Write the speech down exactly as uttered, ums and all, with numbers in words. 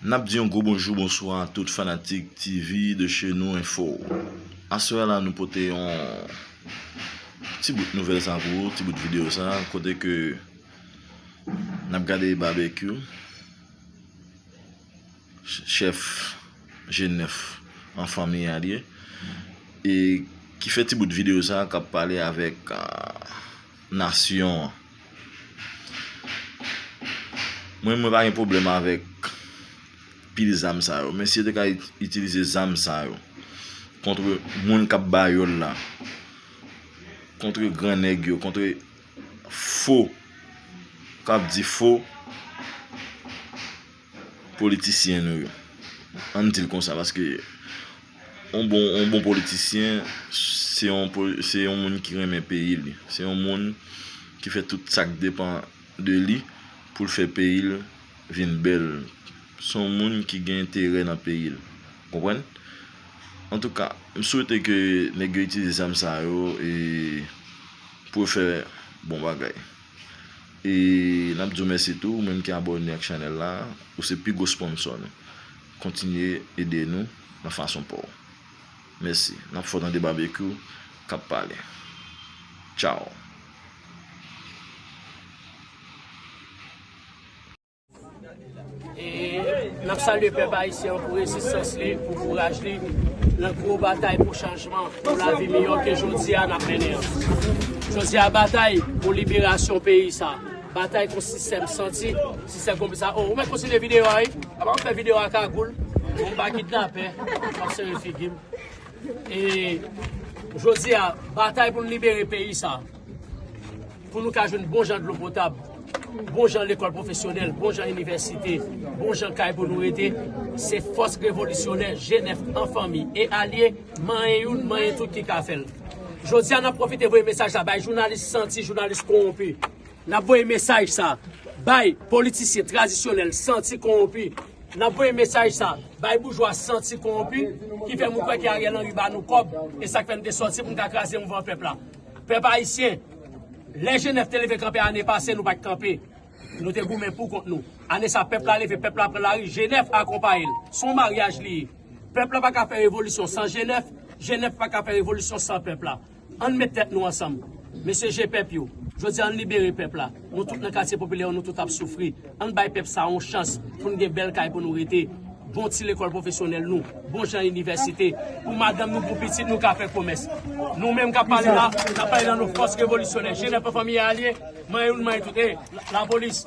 N ap di yon gwo bonjou, bonswa a tout fanatik T V de chez nous Info. Aswè la, nou pote yon ti bout nouvèl sa pou ou, ti bout videyo sa, kote ke n ap gade Babekyou, ch-, chèf G nèf an fanmi a li ye, e ki fè ti bout videyo sa k ap pale avèk, ah, nasyon an. Mwen, mwen pa gen pwoblèm avèk pil zam sa yo. Mesye te ka it-, itilize zam sa yo kont moun k ap bayòl la, kont gran nèg yo, kont fo, k ap di fo politisyen nou yo. Ann di l konsa, paske yon bon, yon bon politisyen, se yon po-, se yon moun ki renmen peyi li. Se yon moun ki fè tout sa k depann de li pou l fè peyi l vin bèl. Se yon moun ki gen enterè nan peyi l. Konprann? Antouka, m swete ke nèg yo itilize zam sa yo e pou yo fè bon bagay. E n ap di w mèsi tou, ou menm ki abòne ak chanèl la, ou se pi gwo sponsò nou. Kontinye ede nou nan fason pa w. Mèsi. N ap fò tande Babekyou k ap pale. Tchaw. E n ap salye pèp ayisyen an pou rezistans li, pou kouraj li nan gwo batay pou chanjman, pou lavi miyò ke jodi a n ap mennen an. Jodi a, batay pou liberasyon peyi sa, batay kont sistèm santi, sistèm konplis sa. O, ou mèt kontinye videyo a, wi. Apa m fè videyo a kagoul? Bon, m pa kidnapè, m ap sere figi m. E jodi a, batay pou n libere peyi sa, pou nou ka jwenn bon jan dlo potab, bon jan lekòl pwofesyonèl, bon jan inivèsite, bon jan kay pou nou rete, se fòs revolisyonè G nèf an fanmi e alye, manyen youn, manyen tout ki ka fè l. Jodi a, n ap pwofite voye mesaj la bay jounalis santi, jounalis kowonpi. N ap voye mesaj sa bay politisyen tradisyonèl santi kowonpi. N ap voye mesaj sa bay boujwa santi kowonpi ki fè moun kwè ke Ariel Henry ba nou kòb, e sa k fè n te sòti pou n ka kraze mouvman pèp la. Pèp ayisyen, lè G nèf te leve kanpe ane pase, nou pa t kanpe. Nou te goumen pou kont nou. Ane sa, pèp la leve, pèp la pran lari, G nèf akonpaye l. Se yon maryaj li ye. Pèp la pa ka fè revolisyon san G nèf, G nèf pa ka fè revolisyon san pèp la. Ann met tèt nou ansanm. Mesye G pèp yo, jodi a ann libere pèp la. Nou tout nan katye popilè yo, nou tout ap soufri. Ann bay pèp sa yon chans pou n gen bèl kay pou nou rete. Bon ti lekòl pwofesyonèl nou, bon jan inivèsite. Pou madanm nou, pou pitit nou ka fè komès. Nou menm k ap pale la, n ap pale nan non fòs revolisyonè. G nèf an fanmi alye, manyen youn, manyen tout. E, la, lapolis.